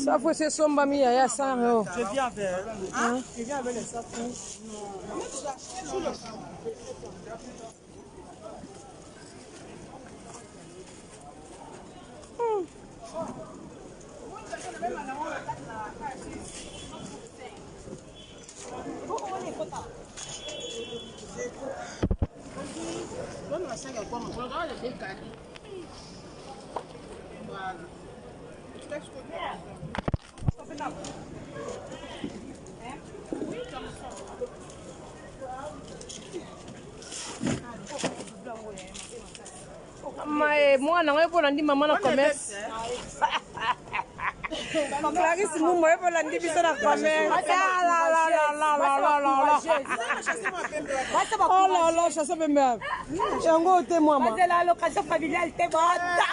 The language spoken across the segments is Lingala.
Safu esi esombami yaya 100 euro. Je viens avec. Hein? Je viens avec les safu. Mama mwana ngai mpo nandi mama na commerce. Clarisse Mumbo ye mpo nandi biso na commerce. Ah la la la la la la la la. Oh la la chasse pembe. Yango te mama. Bazela location familiale te bota.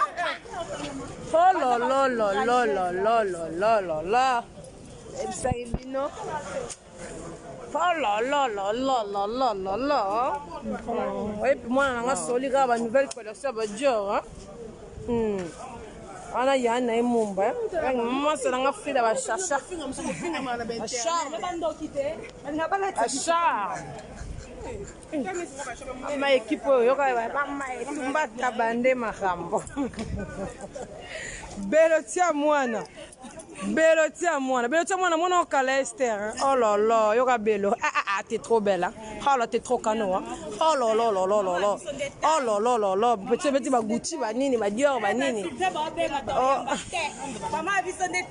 Oh la la la la la la la la la la. Ebisaki bino. Oh la la la la la la la la. Et puis moi, on a soli kaka ba nouvelle collection ba Dior. Wana ya na ye mumba. Mwasi na nga Frida ba chacha. Ba charme. Ba charme. Mama équipe oyo yoka mama etumba taba nde makambo. Belo tia mwana. Belo tia mwana. Belo tia mwana mwana okala Esther. Hein? Oh là là, yoka Belo. Ah ah ah, t'es trop belle. Hein? Oh là, t'es trop canon. Hein? Oh là là là là là là. Oh là là là là. Petit petit ba Gucci ba nini, ba Dior ba nini. Oh. Mama biso nde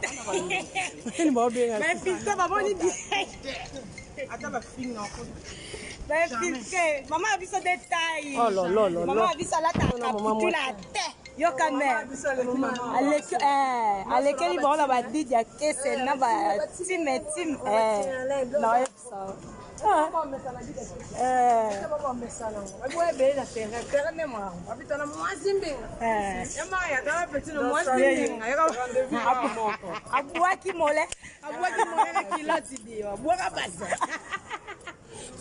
Nini ba benga. Mais filtre bamoni bien. Mais filtre, mama biso nde taille. Oh là là là là. Mama biso alataka kapitula te. Yoka mère. Aleki alekeli bango na badidi ya kese na ba time time na oyebisa. Abwaki mole. Abwaki mole kilati dio. Abwaka basa.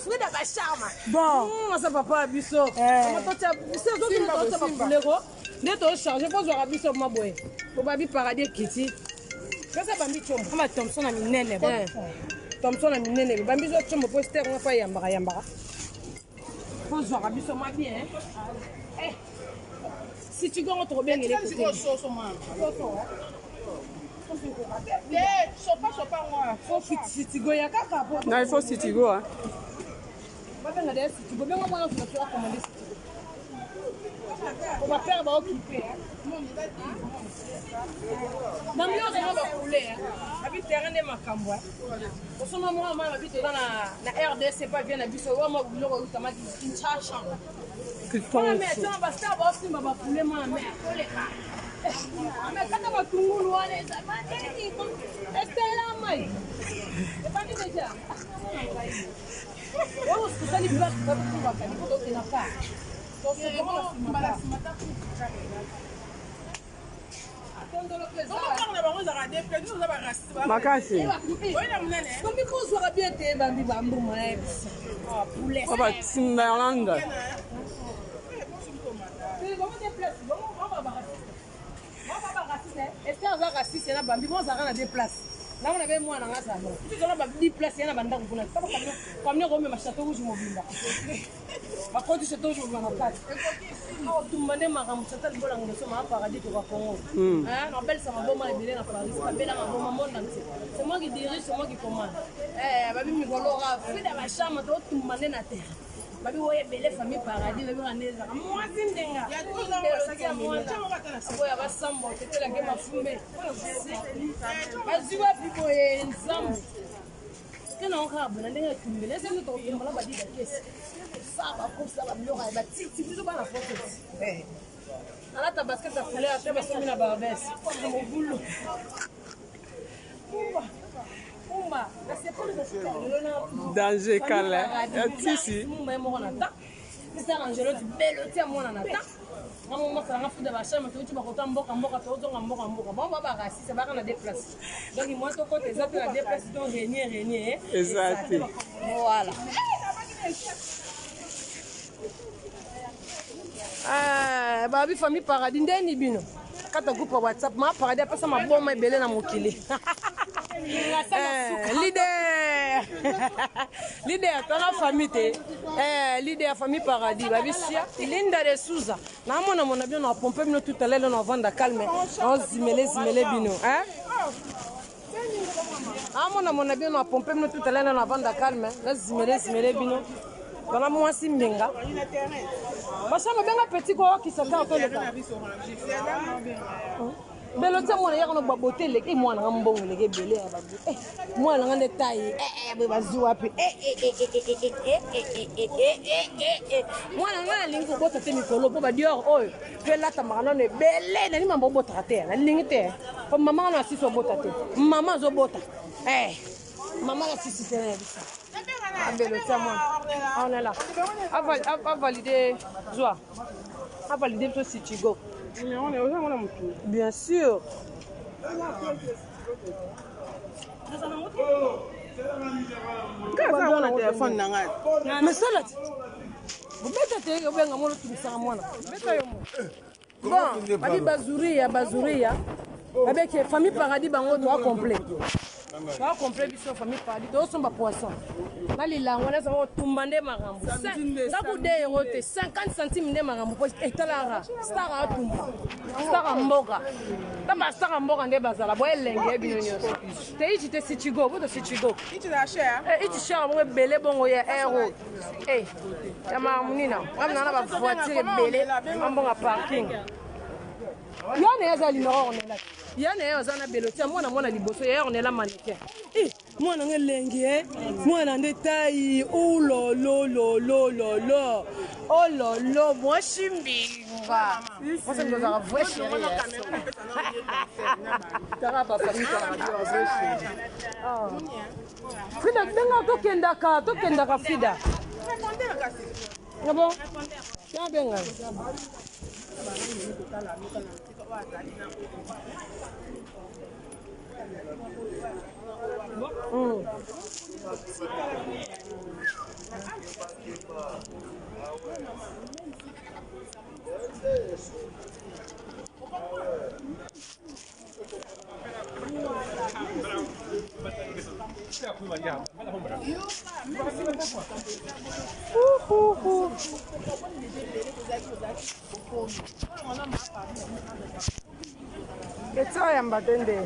Frida ba charme. Bon. Masa papa ya biso. Totia biso totia bakuleko. Nde to charger po zwaka biso ma boye. Po babi paradis ekiti. Pesa bambi chombo. Kama Thompson na minene. Thompson na minene. Bambi zo chombo po ster ngo fa yambaka yambaka. Po zwaka biso ma bien. Eh. Si tu gongo tokobengele kote. Faut sitigo ya kaka po. Non, il faut sitigo. Hein. Babenga de sitigo. Benga mwana tuna commander sitigo. Po ba père ba occupé. Na mio zama ba poulet. Abi terrain de makambo. Osoma mwa mama babi toza na RDC pa vient na biso wa mwa biloko utama Kinshasa. Mwana mère tona ba star ba osimba ba poulet mwana mère koleka. Mais kata batungulu wana eza manini Estela mai. Ebandi déjà. Oyo tosali place bato po tokenda ka. Makasi. Bambi kozwaka bien te bambi bambuma na yebisa. Poulet. Oh, bah, Timberland. Esther aza raciste na bambi bozalaka na deux places nango na be mwana nga zala tozala ba dix places ya na bandako kuna camion komema château rouge mobimba bakoti château rouge mobimba na kati otumba nde makambo chata libola ngoso maa paradis toka Congo nabelisa maboma ebele na Paris babela maboma monde entier, c'est moi qui dirige, c'est moi qui commande. Babi mikolo frida bachambre totumba nde na terre babi oyo ebele famille paradis babi wana ezaka mwasi ndenga oyo basambo tetelake mafumbe bazwi wapi boye nzambe te nango kaka bona ndenge etumbela eza nde tokotumbala badi bakesi sa bakosa babiloko ya batiti biso bana poto alata basket ya couleur te basomi na barbes mobulu pumba Danger kala. Ya tisi. Mumba ye moko na ta Star Angelo ti belo ti mwana na ta nga mo masala nga fuda bachambre touti bakota mboka mboka tozonga mboka mboka bango ba baraciste baka na deux places donc moi tokota eza te na deux places to renier renier. Eza te. Voilà. Ah, babi famille paradis ndeni bino. kati ya groupe ya WhatsApp. Mama Paradis apesa maboma ebele na mokili. Eh, leader leader tala famille te eh, leader famille Paradis babisia Linda de Souza namona mona bino na pompe bino tout à l'heure na vanda calme ozimele zimele bino eh? Amona mona bino na pompe bino tout à l'heure na vanda calme na zimele zimele bino bana mwasi mbenga basala benga petit ko akisa ta toleka belo tia mwana yaka na babote eleki eh, mwana nga mbongo eleki ebele ya babote eh, mwana nga nde tai eh, boye bazwi wapi mwana nga nalingi kobota te mikolo mpo badior oyo mpe elatamaka nano ebele nalingi mama obotaka te nalingi te mpo mama wana asisi obota te mama azobota mama na sisi te na biso abelo tia mwana aonela avalide zwa avalide biso sitigo bien sûr. Kaza wana telefone na ngai. Mais sala ti. Bobeta te obenga mwana otungisaka mwana. Beta yo mo. Bon, babi bazuria bazuria. Babeke famille paradis bango toa complet. Toa complet biso famille paradis tozosomba poisson. Na lilango na zama kotumba nde makambo. Ndako de yango te 50 centimes nde makambo po etalaka star atumba. Star ya mboka. Tamba star ya mboka nde bazala bo elenge bino nyonso. Te ichi te sichigo, boto sichigo. Ichi na share. Eh, ichi share bongo ebele bongo ya aero. Eh, ya makambo nini na? Wana na ba voiture ebele, ambonga parking. Ya na ye aza numéro ornela. Ya na ye aza na beloti ya mwana mwana liboso ya ornela mannequin. Eh, mwana nga elengi eh. Mwana nde tai. Oh la la la la la la. Oh la la, mwasi mbinga. Mwasi mbinga azalaka vrai chérie. Tala ba famille Paradis, vrai chérie. Frida, benga tokendaka, tokendaka Frida. Ah bon? Ya benga. Etsa yamba te nde.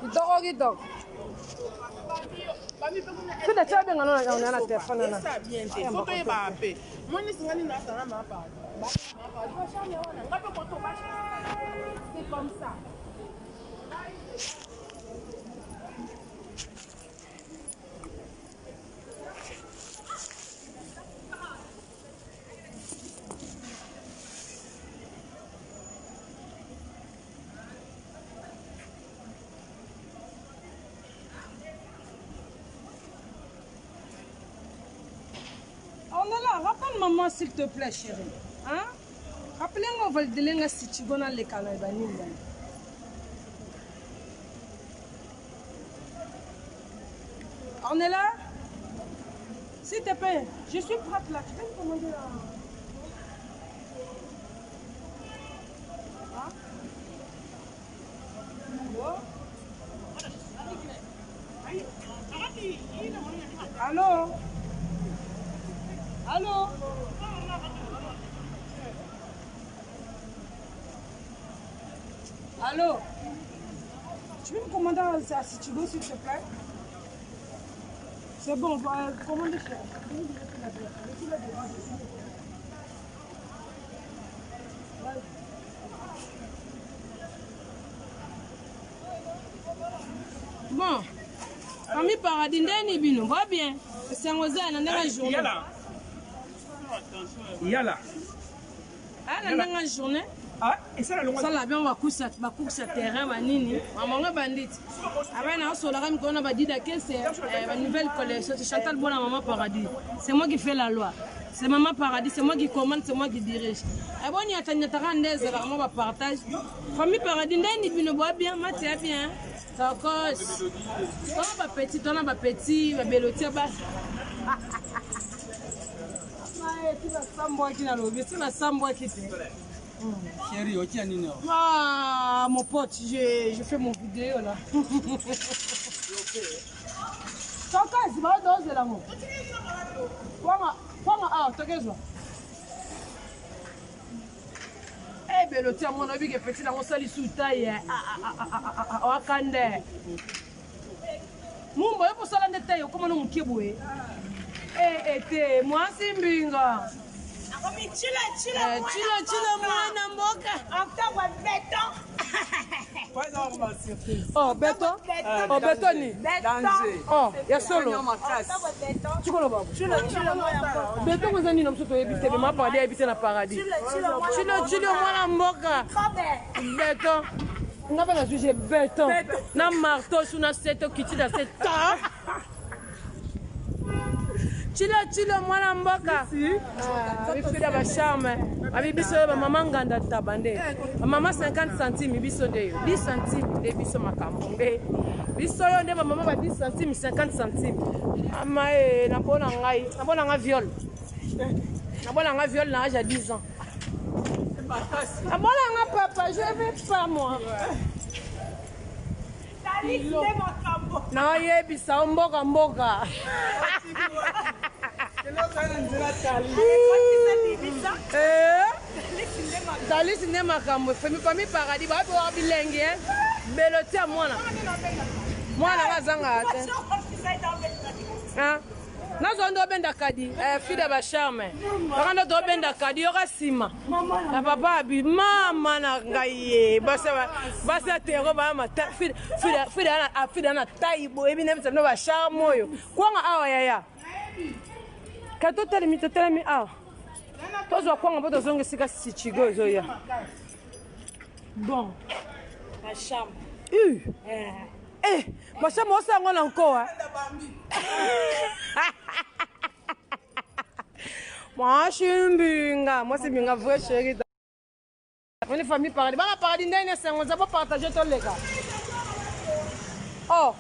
Kitoko kitoko. Frida tia benga nona na na telefone na. Esa bien te. Faut toyeba mpe. Moni singani na sana ma pa. C'est comme ça. On est là, rappelle maman s'il te plaît chérie. Hein? Rappelez-moi valider nga si tu gona le kana banini bani. On est là? S'il te plaît, je suis prête là. Tu peux me commander là? Hein? Allô? Allô? Allô? Tu peux me commander à Citigo, s'il te plaît? C'est bon, va commander cher. Bon, famille Paradis, ndeni bino, va bien. Esengo eza na ndenge journée. Yala. Yala. Ah, na ndenge journée. Ah, esala longo. Sala bien bakusa bakusa terrain banini. Maman nga bandit. Abana na solaka mikolo na badida kese ba nouvelle collection c'est Chantal Bona maman Paradis. C'est moi qui fais la loi. C'est maman paradis, c'est moi qui commande, c'est moi qui dirige. Eboni ata nyataka nde ezalaka mwa bapartage. Famille paradis ndeni bino boa bien, mati ya bien. Tokos. Tona bapetit, tona bapetit, babelotia ba. Ti nasambwaki nalobi, ti nasambwaki te. Chérie, otia nini? Ah, mon pote, je fais mon vidéo là. Tokasi, baodozela ngo. Kwanga, kwanga awa, tokezwa. Ebelo tia mwana obike petit nango osali sutai wakande. Mumba yo posala nde tai okoma no moke boye. Te mwasi mbinga. Akomi chila chila. Chilo chilo mwana mboka. Octobre béton. Oh, beton. Oh, beton ni. Danger. Oh, ya solo. Octobre béton. Tikolo babu. Chilo chilo mwana mboka. Beton eza nini mosusu toyebi te, mama paradis ayebi te na paradis. Chilo chilo mwana Chilo chilo mwana mboka. Kobe. Beton. Nga mpe nazwi je beton. Na marteau su na se tokiti na se ta. Chilo chilo mwana mboka. Bifida bacharme. Babi biso oyo bamama nganda taba nde. Bamama 50 centimes biso nde yo. 10 centimes nde biso makambo nde. Biso oyo nde bamama ba 10 centimes 50 centimes. Ama e nabona ngai, nabona ngai viol. Nabona ngai viol na âge ya 10 ans. Nabona ngai papa, je vais pas moi. Talisi nde makambo. Naoyebisa yo mboka mboka. Talisi nde makambo famille paradis babi wa bilenge belo tia mwana. Mwana nga azangaka te. Nazwa nde obenda kadi fida bacharme kaka nde tobenda kadi yoka nsima na papa abi mama na ngai ye basi ya tero baya fida na tai boye bino bisa bino bacharme oyo kwanga awa yaya ka totelemi totelemi awa tozwa kwanga mpo tozonga esika sichigo ezoya bon Bacharme. Bacharme osala yango na nkoa. Mwasi mbinga, mwasi mbinga vrai chéri. Oni famille paradis. Bana paradis ndenge esengo nza bopartage toleka. Oh.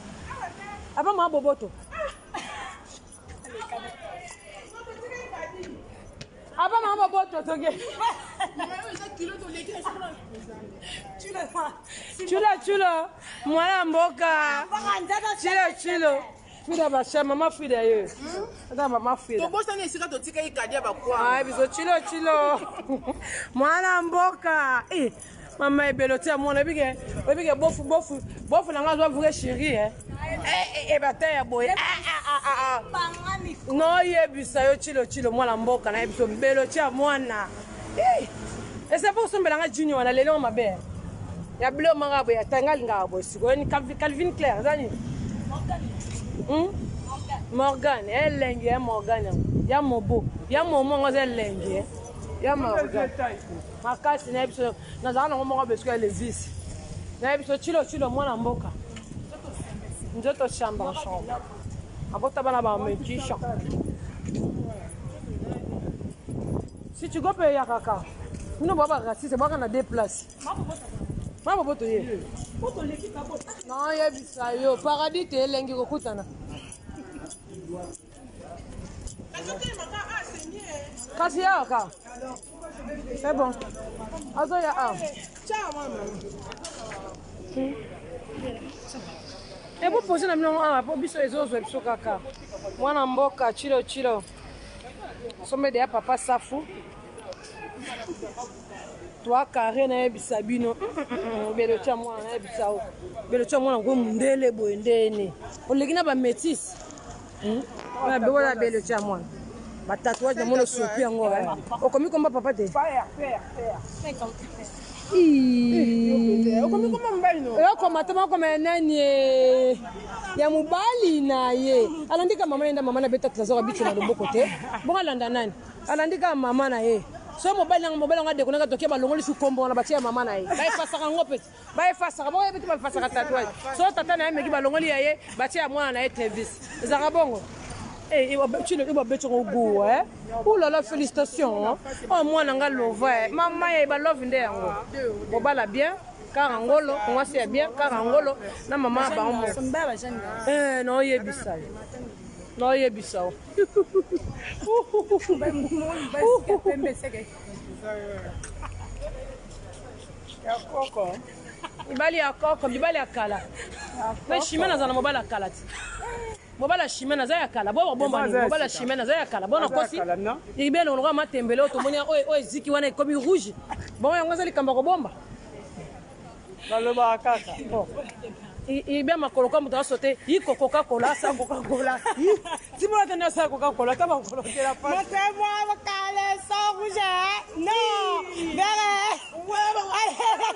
Aba ma boboto. Aba ma boboto toke. Chula chula mwana mboka. Chilo chilo. Frida basha mama Frida ye. Ata mama Frida. Tobosani esika totikaki kadi ya bakwanga. Ay, biso chilo chilo. Mwana mboka. Eh, mama ebelo tia mwana bike. Bike bofu bofu. Bofu nanga zwa vrai chérie eh. Eh eh bata ya boye. Ah ah ah ah. No yebisa yo chilo chilo mwana mboka na yebiso belo tia mwana. Eh. Ese pour sombela nga junior na lelo mabe. Ya bilo manga boye tanga linga boye sikoyo ni Calvin Claire zani. Morgan, elenge ya Morgan ya mobo ya momo ngo eza elenge ya Morgan makasi na biso nazala nango moko besuka ya levis na biso chilo chilo mwana mboka nzoto chambre chambre abota bana bametisha si tu gope ya kaka bino bwa baraciste bwaka na deux places mwa boboto ye naoyebisa yo paradis te elengi kokutana kasi yaka c'est bon azoya awa ebopose na bino awa po biso ezozwa biso kaka mwana mboka chilo chilo sombe ya papa safu toi carré nayebisa bino belo tia mwana nayebisa yo belo tia mwana ngo mundele boye ndeni oleki na bamétise wana belo tia mwana batatouage namoni osopi yango okomi komba papa te Okomi koma mobali no. Ekoma te makoma ya nani ya mobali na ye alandi ka mama ye nda mama na beta trésor abiti na loboko te bongo alanda nani alandi ka mama na ye so mobali nanga mobali yango adekonaka toke balongoli su kombo wana batia ya mama na ye baefasaka yango peti baefasaka bongo yebi te bafasaka tatouage so tata na ye meki balongoli ya ye batia ya mwana na ye Travis ezalaka bongo. Eh, babeti yango goût eh? Oh là là, félicitations. Oh, mwana nga lova eh. Mama ya ba love nde yango. Bobala bien, karangolo, mwasi ya bien, karangolo na mama ba mo. Eh, no yebisa yo. No yebisa yo. Ya koko. Mibali ya koko, mibali ya kala. Mais Chimène azala mobali ya kala ti. Mobali ya Chimène aza ya kala. Bo bomba nini? Mobali ya Chimène aza ya kala. Bona kosi. Ibele lokola matembele oyo tomoni oyo oyo eziki wana ekomi rouge. Bongo yango eza likambo ya kobomba. Balobaka kaka. Ibe makolo kwa moto asote iko Coca Cola asa Coca Cola. Timola tena asa Coca Cola ta makolo te la face. Montrez-moi caleçon rouge. Non, vert. Ouais,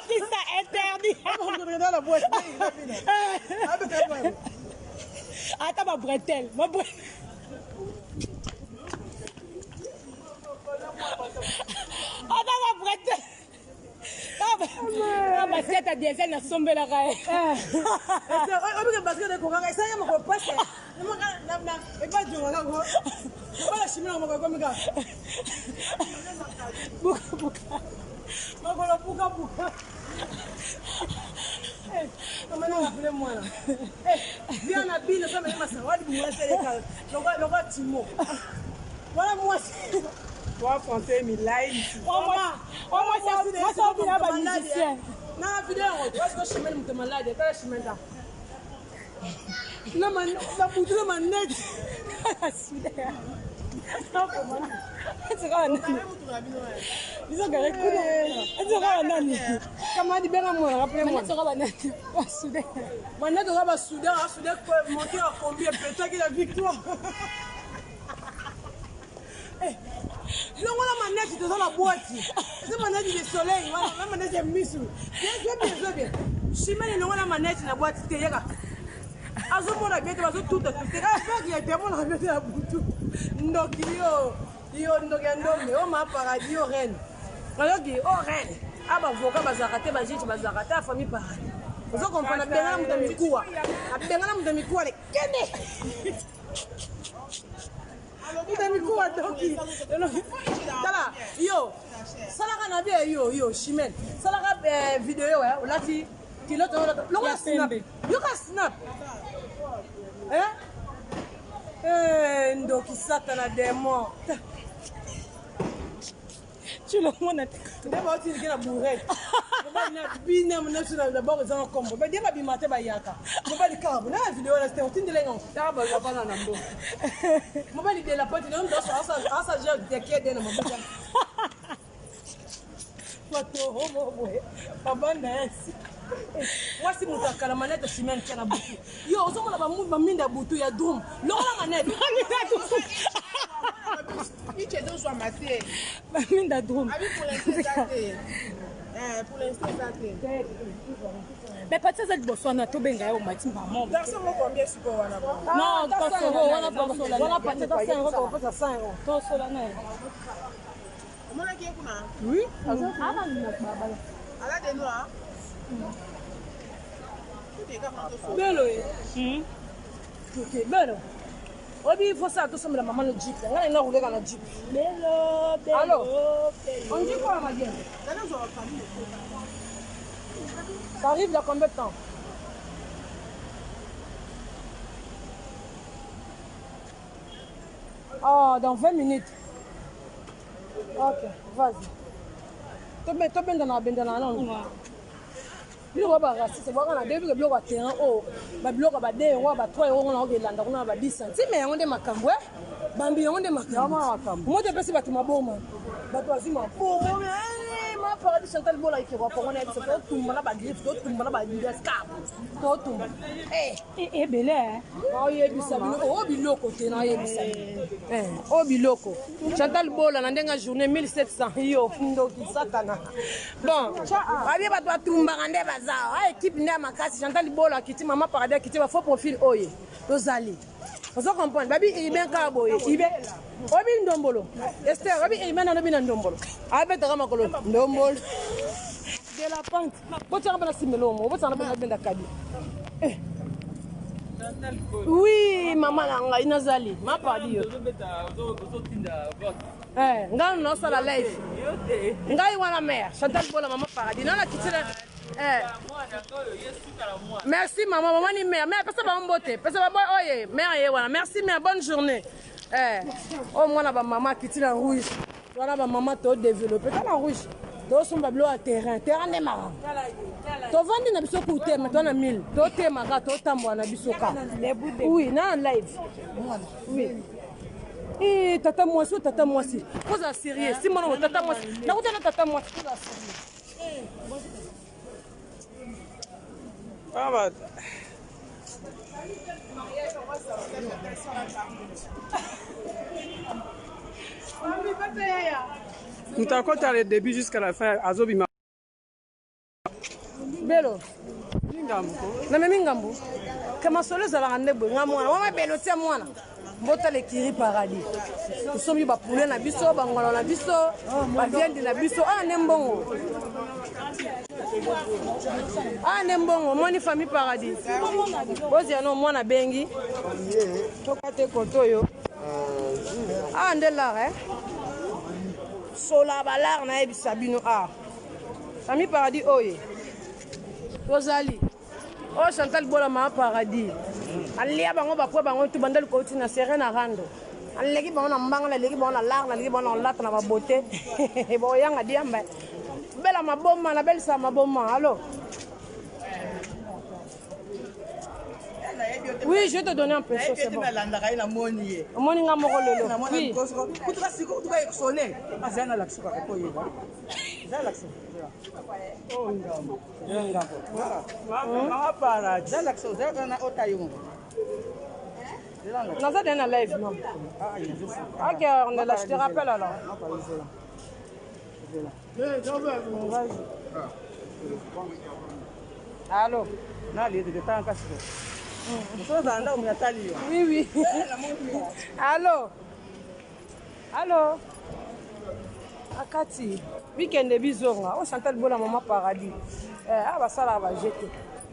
qui ça interdit. Ata ba bretelle, ba bretelle. Ata ba bretelle. Ah, basket ya diesel nasombelaka ye. Obike basket ekokaka esalaka mokolo pasi ebajongaka ngo obala chimina mokolo ekomi kaka bukabuka makolo bukabuka mama mwana bia na bino sa mele masanga wadi bunga lokola timo wana mwasi Toi, français, milai. Mwasi obina ba musicien. Na video yango wasiko chimene moto malade tala chimene ta na butu na manete. Kamadi benga mwana rappele mwana manete oza basude asude monte ya kombi epetaki la victoire. Longola manete, toza na boîte, eza manete de soleil wana na manete ya misu. Bien bien bien bien. Chimene, longola manete na boîte te, yaka azomona bien te, bazotuta tute afeki ya te, amonaka bien te na butu. Ndoki yo, yo ndoki ya ndombe o ma paradis yo reine oyoki o reine a bavoka bazalaka te, bajuge bazalaka te, afamille paradis ozo comprendre. Abengana moto ya mikuwa, abengana moto ya mikuwa le kende moto ya mikuwa doki. Tala yo, salaka na bie yo, yo Chimene, salaka video olati kilote, longola snap, yoka snap. Ndoki satana démon. Tulomona te. Nde baotilike na bourrette, mobali na bina nyonso na d'abord eza na kombo badie babima te, bayaka mobali kaka na video wana te, otindelenga. Taka bazwa bana na mboka. Mobali de la pote na mutu asaja tekede na maboko bato boye babanda yasi mwasi moto akala manete chimene tia na butu. Yo ozomona baminda ya butu ya drum, longola manete. Iche ezozwama te. Baminda drum. Abi pour l'instant eza te. Pour l'instant eza te. Mais pati aza liboso wana, tobenga ye omati mama. Garçon moko combien sikoyo wana? Non, wana pati ata 5 euro, tokopesa 5 euro. Tosola na ye. Omonaki ye kuna? Oui. Aza de noir. Belo ye, ok, belo oyebi fo sala tosomela mama no jeep. Ngai nalinga koleka na jeep. Belo. Allo? Belo. On dit quoi, ma gueule? Ça arrive dans combien de temps? Oh, dans 20 minutes. Ok, vas-y. Tobendana bendana nano. Biloko ya baraciste bwaka na debi, biloko ya terrain oyo, babiloko ya ba 2 euro, ba 3 euro, ngona okelanda kuna na ba 10 centime. Yango nde makambo e bambi, yango nde makambo moto epesi bato maboma, bato bazwi maboma. Ma paradis Chantal Bola ekekwa kongo na biso, totumba na bagriffe, totumba na badescap, totumba. Ebele. Naoyebisa bino oyo biloko te, naoyebisa bino oyo biloko. Chantal Bola na ndenge ya journée 1700, yo ndoki satana. Bon, babie bato batumbaka nde baza a équipe nde ya makasi. Chantal Bola akiti, mama paradis akiti, bafaux profil oyo tozali, ozo comprendre. Babi iben kaka boye, ibe oyebi ndombolo Ester, oyebi iben nanobi na ndombolo abetaka makolo ndombolo de la pente. Botiaka mpe na simbelo mo, botiaka mpe na benda kadi. Oui, mama na ngai nazali. Ma padi yo. Eh, ngai naosala live. Ngai wana mère, Chantal Bola mama paradis. Nana kitela. Eh. Merci maman, maman ni mère. Mère, pesa ba mbote. Pesa ba boy oye. Mère ye wana. Merci mère, bonne journée. Eh. Oh mwana ba maman kitila rouge. Wana ba mama to développer tala rouge. Tosomba biloko ya terrain. Terrain nde makambo. Tovandi na biso kutema to na 1000. Totemaka totambola na biso ka. Oui, na live. Oui. Eh, tata mwasi, oh, tata mwasi. Koza sérieux. Si mwana tata mwasi. Nakutana tata mwasi, koza sérieux. Ah, moto akota le début jusqu'à la fin azobima belo namemi ngambo ke masolo ezalaka nde boye nga mwana wana belo tia mwana mbotala ekiri paradis tosombi bapoulet na biso bangolo na biso baviande na biso awa nde mbongo awa nde mbongo omoni famille paradis bozia no mwana abengi toka te kote oyo awa nde lar eh? sola balar nayebisa bino awa famille paradis oye tozali oyo oh, chantal bola maa paradis alia bango bapwe bango tu banda likolo ti na sere na rando aleki bango na mbanga naleki bango na lar naleki bango na olata na babote boyanga diamba bela maboma nabelisa maboma alo Oui, je vais te donner un peu ça, c'est bon. Omoni nga moko lelo. Oui. Kutuka siko kutuka eksone. Azana la kisuka ko yeba. Naza deya na live non Ok, on est là, je te rappelle alors. Allô Oui, oui. Allô Allô Akati, week-end bizonga. Oh Chantal Bola maman paradis. Eh, ah basalaka ba jete.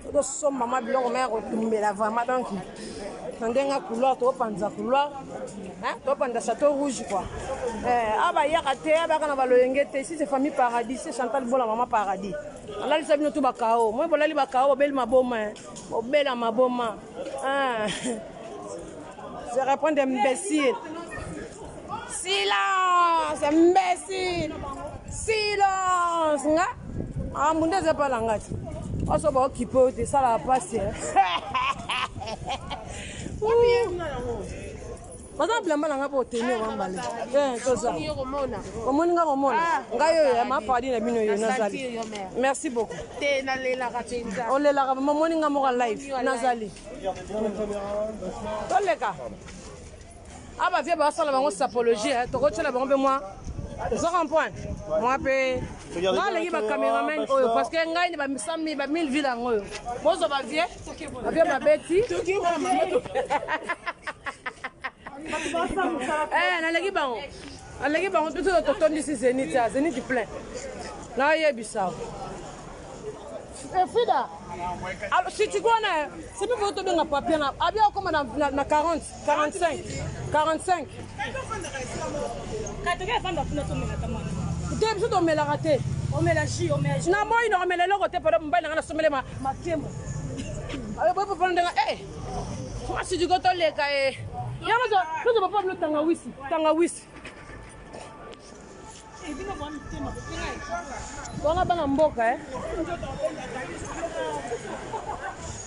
Tozosomba mama biloko maya kotumbela vraiment donc na ndenge ya couloir tokopanza couloir tokopanza château rouge quoi eh, a bayaka te abayaka na baloyenge te si c'est famille paradis c'est Chantal Bola maman paradis alalisa bino tu bakao moi bolali bakao bobeli maboma bobela maboma ah. Je réponds d'imbécile. Silence, imbécile. Silence. Nga makambo nde eza epai na nga ti oso baokipe oyo te esalaka mpasi baza na bilamba na ngai mpo oteni omambale eh, toza omoni nga komona ah. ngai oyo ya mapadi na bino yo nazali merci beaucoup olelaka omoni nga moko live nazali toleka a bavie basala bango sapologie eh, tokotyela bango mpe mwa ozo comprendre mwa mpe ngai aleki bacameraman oyo parce que ngai ba 100 ba 1000 ville yango oyo bozwa bavie bavie babeti eh, naleki bango naleki bango biso totondisi zenit ya zenit plein nayebisa Eh, Frida, alors si tu connais, c'est plus pour te donner un papier. Abia comme na, na, na 40, 45, 45. Te biso tomelaka te na moi na omela eloko te pardon mobali na ngai nasombele makembo boyepopona ndenge e mwasi diko toleka e yango tozo papa bino tangawisi tangawisi wana bana mboka eh?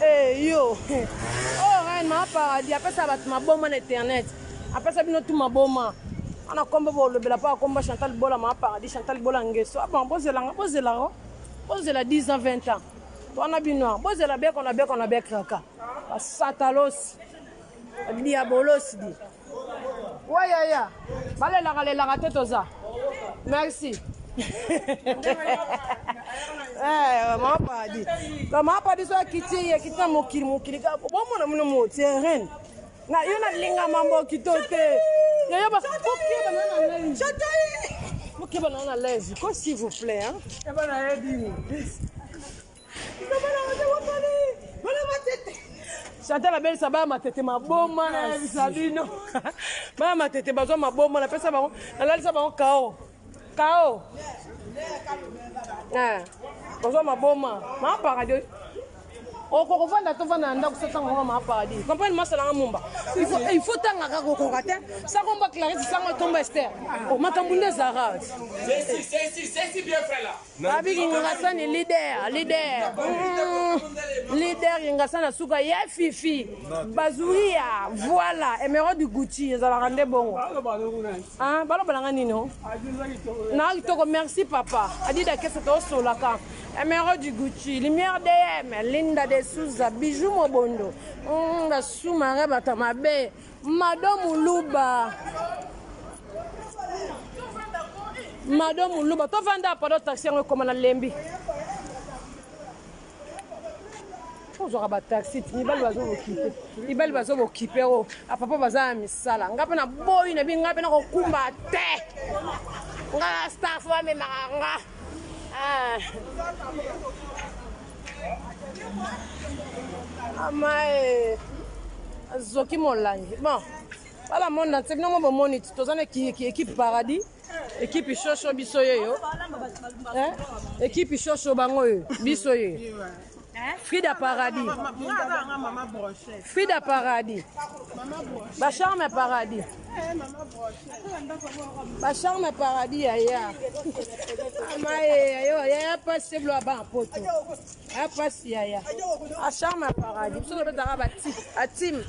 Eh, yo oh reine ma paradis apesa bato maboma na internet apesa bino tu maboma wana kombo bolobela mpo akomba chantal bola ma paradis chantal bola ngeso ah bon bozelanga bozelaka bozela 10 ans 20 ans wana bino bozela beko na beko na bekraka basatalosi diabolosi di wa yaya balelaka lelaka te toza merci eh, mama paradis mama paradis so akiti ye akiti na mokili mokili bomona mino moti reine na yo nalinga mambo kito te yaya bokeba na na lève ko s'il vous plaît hein? Chantal abelisa bana matete maboma nayebisa bino. Bana matete bazwa maboma napesa bango nalalisa bango kao. Kao. Eh, bazwa maboma. Ma paradis. Okokovanda tovanda na ndako so ntango yango ma paradis. Comprendre masala nga mumba. Il faut tanga kaka okoka te. Sakomba Clarisse sango tomba Esther. Oh, makambo nde ezalaka. C'est ici, c'est ici bien frère là. Babi Kingasani leader, leader. Leader Kingasani asuka ye fifi. Bazuria, voilà, émeraude du Gucci ezalaka nde bongo. Hein, baloba nanga nini? Na kitoko merci papa. Adida kesa tosolaka. Émeraude du Gucci, lumière DM, Linda de Souza, Bijou Mobondo. Basumare bato mabe. Mado Muluba. Mado Muluba, tovanda pardon taxi yango ekoma na lembi. Ozwaka bataxi ti mibali bazobokipe mibali bazobokipe o apapa baza na misala nga mpe na boyi na bi nga mpe nakokumba te nga na staff bamemaka nga amae azoki molangi bon bala monde entier bino mo bomoni ti toza na équipe paradis équipe shosho biso yeyo équipe shosho bango oyo biso yeyo Frida Paradis. Frida Paradis. Ba charme Paradis. Ba charme Paradis yaya. Amaye ayo yaya pasi blo ba poto. Aya pasi yaya. A charme Paradis. Biso tobetaka ba ti, a team.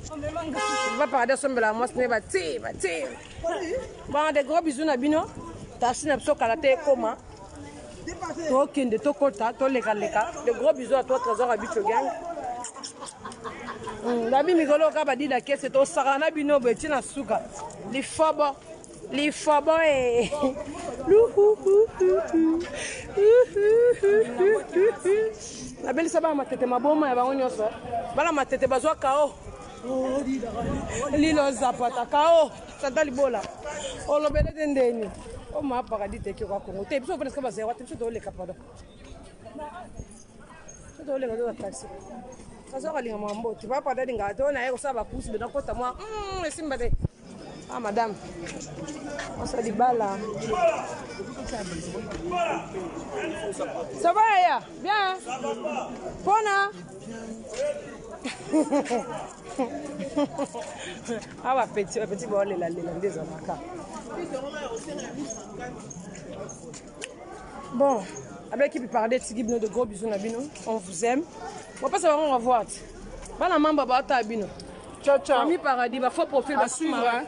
Ba Paradis sombela mwasi ne ba ti, ba ti. Bon, des gros bisous na bino. Taxi na biso kala te ekoma. Tokende tokota tolekaleka. De gros bisous à toi Trésor Abicho gang. Nabi mikolo oka badida kese tosaka na bino boye ti na suka. Lifobo. Lifobo e. Nabelisa bana matete maboma ya bango nyonso. Bana matete bazwa kao. Lilo zapata kao. Santa libola. Olobele te ndeni. O ma paradis te kwa Congo. Te biso ofanda bazero te biso toleka pardon. Biso toleka to taxi. Kaza kalinga mambo te papa dadi nga to na ye kosala ba course bena kota mwa esimba te. Ah madame. Osa libala. Ça va yaya? Bien. Pona. Ah ba petit, ba petit ba lela lela nde ezalaka. Bon, avec qui parler tiki bino de gros bisous na bino. On vous aime. On passe au revoir. Bana mamba ba ta bino. Ciao ciao. Famille Paradis, ba faux profil À ba suivre hein.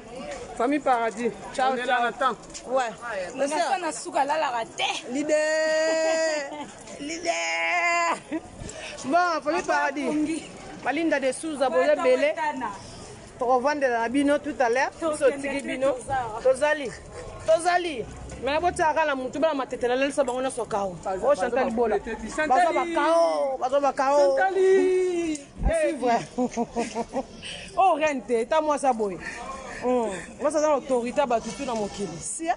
Famille Paradis. Ciao, On est là ciao. en attente. Ouais. Ngasa na suka alalaka te. Leader. Leader. Bon, famille Paradis. Malinda de Souza boza belé. Tokovandela na bino tout à l'heure. Biso tiki bino. Tozali. Tozali. Mais botiaka na mutu bana matete nalalisa bango nyonso kao. O Chantal Bola. Bazwa bakao, bazwa bakao. Chantal. À suivre. Oh reine te, ta mwasi boye. Mwasi aza na autorité ya bato tu na mokili. Sia.